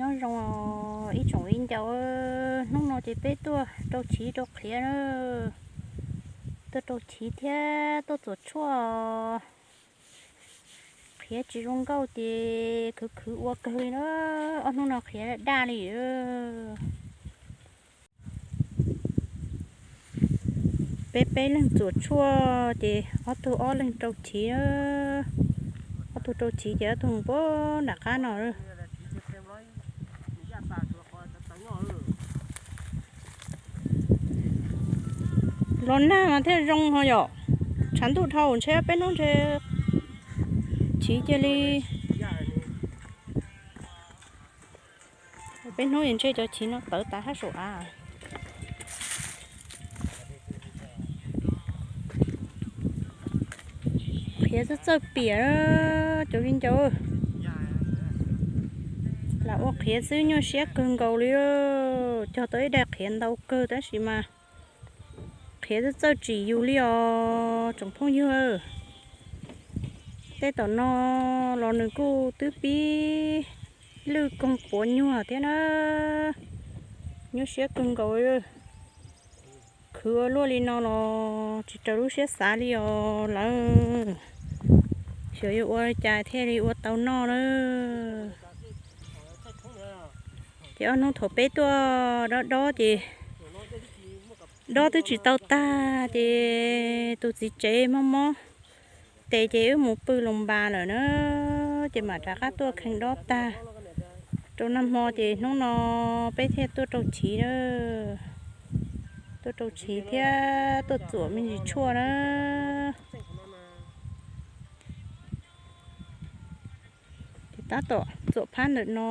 Nyob zoo ib tsoom viv ncaus, hnub no ces peb tuaj rau chiv rau qhiav na. Tuaj rau chiv thiab tuaj txuam tshuaj. Qhiav tsis zoo nkauj ces khwv khwv ua kawg li na. Ob hnub no qhiav daj li. Peb peb leeg txuam tshuaj ces ob tug ob leeg rau chiv. Ob tug rau chiv ces ob tug mus puag nram qab no. Los nag mas thiaj zoo ho yom. Tshav ntuj dhau ntshe peb hnub ntshe chiv cia li. Peb hnub ntshe cov chiv no tawv tas hab saum av. Qhiav txawj txawj piam cov viv ncaus. Lam ua qhiav xwb nyuaj siab kawg nkaus li. Cog tau ib daim qhiav ntau kawg tab sis mas qhiav txawj txawj tsim yus li os tsoom phooj ywg. Tej tom no los nws kuj twb pib lwj koog puav nyuag thiab na. Nyuaj siab kawg nkaus. Khwv ua luaj li no los tsis raws lub siab xav li os lawm. Xyov yuav ua li cas thiaj li ua tau noj na. Ces ob hnub thaum peb tuaj dob dob ces dob twb tsis tau tag ces tus txiv tsev mob mob tes ces wb mus pw Loos Npas lawm na. Ces mam rov qab tuaj kheev dob tag rau nag hmo ces hnub no peb thiaj tuaj rau chiv na. Tuaj rau chiv thiab tuaj txuam me ntsis tshuaj na. Ces tab tom txuam phab ntawm no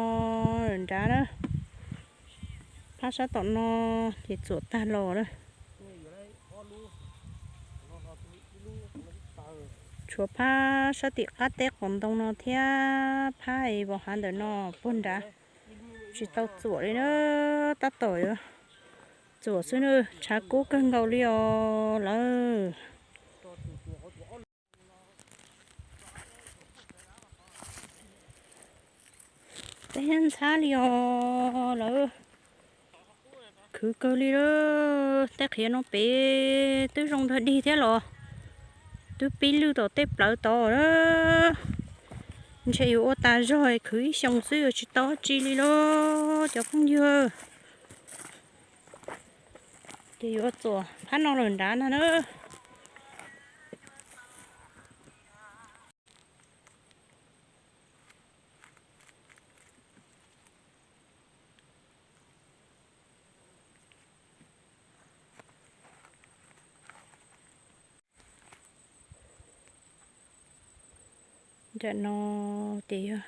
nrad na. Phab sab tom no ces txuam tag los na. Tshuav phab sab tim qab teb qos ntoo no thiab phab es vos hav ntawm no puag nrad tsis tau txuam li na. Tab tom yuav txuam xwb na, tshav kub kawg nkaus li os lawm. Teb ntxhab li os lawm. Khwv kawg li lawm. Tej qhiav no pem twb zoo ntag dig thiab los twb pib lwj tom tej plawv tod. Ntshe yuav ua tas zog khwv ib xyoos xwb yuav tsis tau dab tsi li lauj cov phooj ywg. Ces yuav txuam phab no lawm nrad ntag na. Nram no ces yog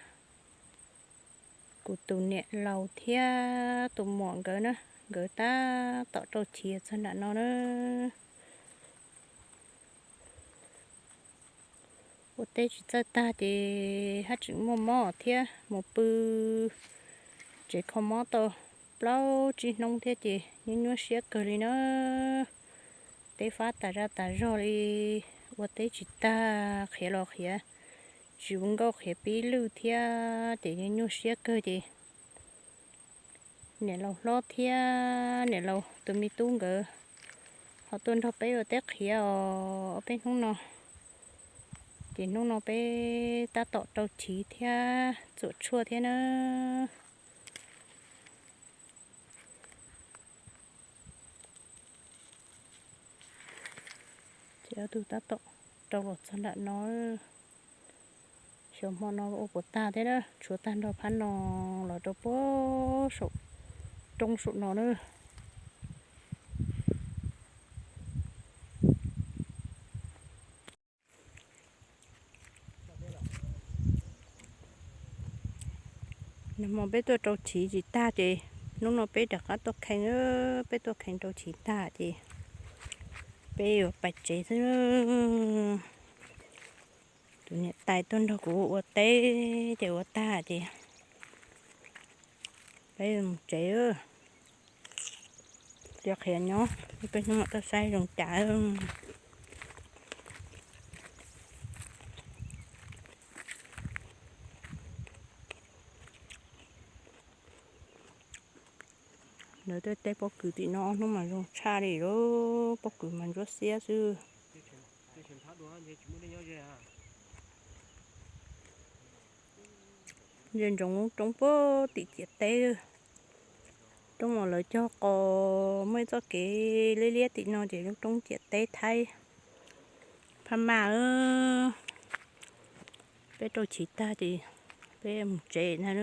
kuv tus niam laus thiab tus muam nkawd na, nkawd tab tom rau chiv txog nram no na. Ua teb tsis txawj tag ces haj tseem muaj mob thiab, mus pw tsev kho mob tau plaub tsib hnub thiab ces nyuaj nyuaj siab kawg li na. Teb fab tas zaj tas zog li, ua teb tsis tag, qhiav los qhiav tsis zoo nkauj, qhiav pib lwj thiab ces nyuaj nyuaj siab kawg ces niam laus hlob thiab niam laus tus me tub nkawd ho tuaj nrog peb ua teb qhiav os ob peb hnub no. Ces hnub no peb tab tom rau chiv thiab txuam tshuaj thiab na. Ces ob tug tab tom rau los txog nram no. Xyov hmo no ua puas tag thiab na, tshuav tag nrho phab no los rau puag saum roob saum no na. Nag hmo peb tuaj rau chiv tsis tag ces hnub no peb rov qab tuaj kheev, peb tuaj kheev rau chiv tag ces peb yuav pais tsev xwb. Tus niam tais tuaj nrog kuv ua teb ces ua tag ces peb mus tsev. Cov qhiav nyob peb hnub mam tuaj saib zoo cas. Lawv tej teb pob kws tim no ob hnub mas zoo tshaj li lawm, pob kws mas ntsuab xiab xwb. Ze ntsoov lub roob puag tim ciam teb. Roob uas lawv cog qos muaj ib txoj kev liab liab tim no ces lub roob ciam teb Thaib. Phaj Maj, peb rau chiv tag ces peb mus tsev na.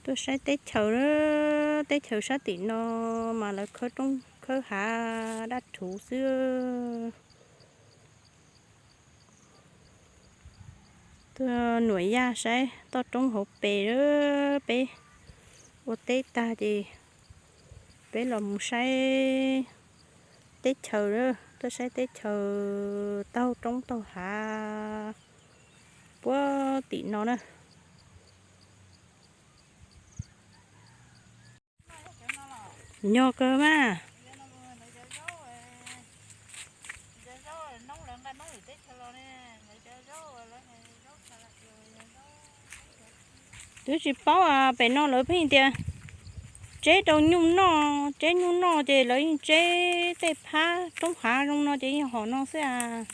Tuaj saib teb chaws, teb chaws sab tim no mas lawv khawb roob khawb hav dab rhuv xwb. Tuaj nuam yaj saib toj roob hauv pes, peb ua teb tag ces peb los mus saib teb chaws, tuaj saib teb chaws taug roob taug hav puag tim no na. Nyog kawg mas. Twb tsis paub pem no lawv pheej tias tseb rau nyuj noj, tseb nyuj noj ces lawv yeej tseb tej phab roob hav zoo no ces yeej hom no xwb as.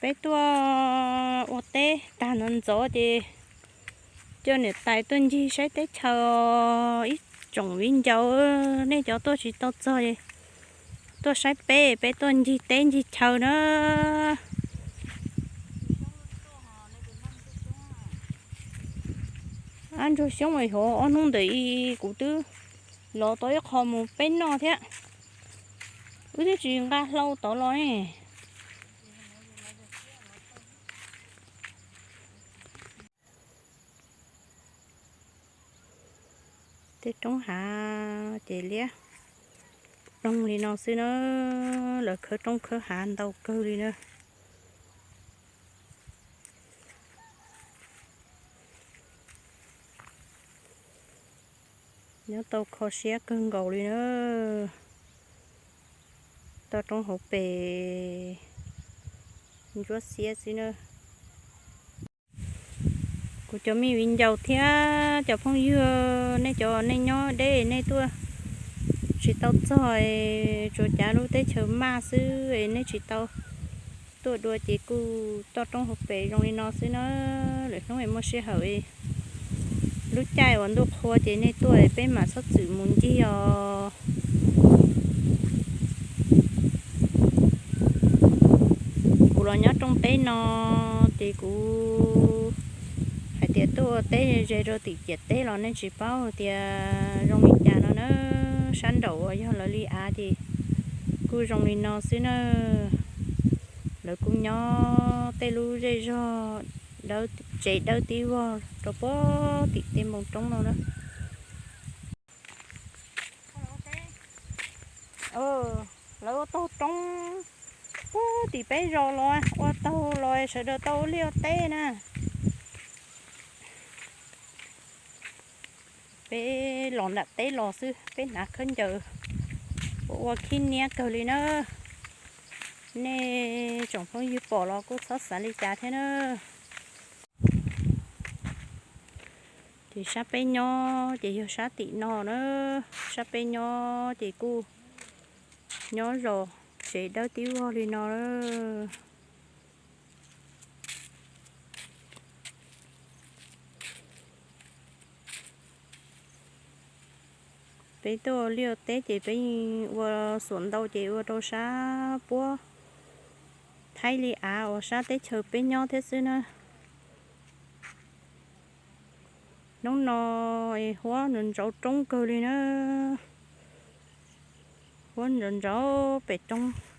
Peb tuaj ua teb tag ntxov ntxov ces coj niam tais tuaj ncig saib teb chaws. Ib tsoom viv ncaus, nej cov tuaj tsis tau txog tuaj saib peb, peb tuaj ncig teb ncig chaw na. Ab, ntsuag xyoob hov ob hnub ntawd kuv twb lov tau ib qho mus peb noj thiab. Wb twb tsis nqa hlau tod los ne. Tej roob hav ces liab ploog li no xwb na, lawv khawb roob khawb hav ntau kawg li na. Nyob tau kho siab kawg nkaus li na. Toj roob hauv pes ntsuab xiab xwb na. Kuv cov me viv ncaus thiab cov phooj ywg, nej cov nej nyob deb nej tuaj tsis tau txog, tsuas cav lub teb chaws maj xwb es nej tsis tau tuaj dua ces kuj toj roob hauv pes zoo li no xwb na. Lwm hnub es muaj sij hawm, lub caij uas ntuj qhua ces nej tuaj peb mam txhob txwm mus ncig os. Kuv los nyob rooj teb no ces kuv hais tias tuaj ua teb ze rau tim ciam teb los nej tsis paub tias zoo li cas no na. Sab nraum uas yog lawv li av ces kuj zoo li no xwb na. Lawv kuj nyob tej lub zej zog tsev dawb tib vog rau puag tim tej npoo roob no na. Lawv ua taug roob puag tim peb zos los ua taug los sawv daws tau ua liaj ua teb na. Peb los nram teb los xwb, peb hnav khaub ncaws ua ua khib niab kawg li na. Nej tsoom phooj ywg pom los kuj txhob xav li cas thiab na. Ces sab peb nyob ces yog sab tim no na, sab peb nyob ces kuj nyob zos tsev dawb tib vog li no. Peb tuaj ua liaj ua teb ces peb ua xuam ntau ces ua rau sab puab Thaib li av uas sab teb chaws peb nyob thiab xwb na. Hnub no huab ntau ntau roob kawg li na, huab ntau ntau pem roob.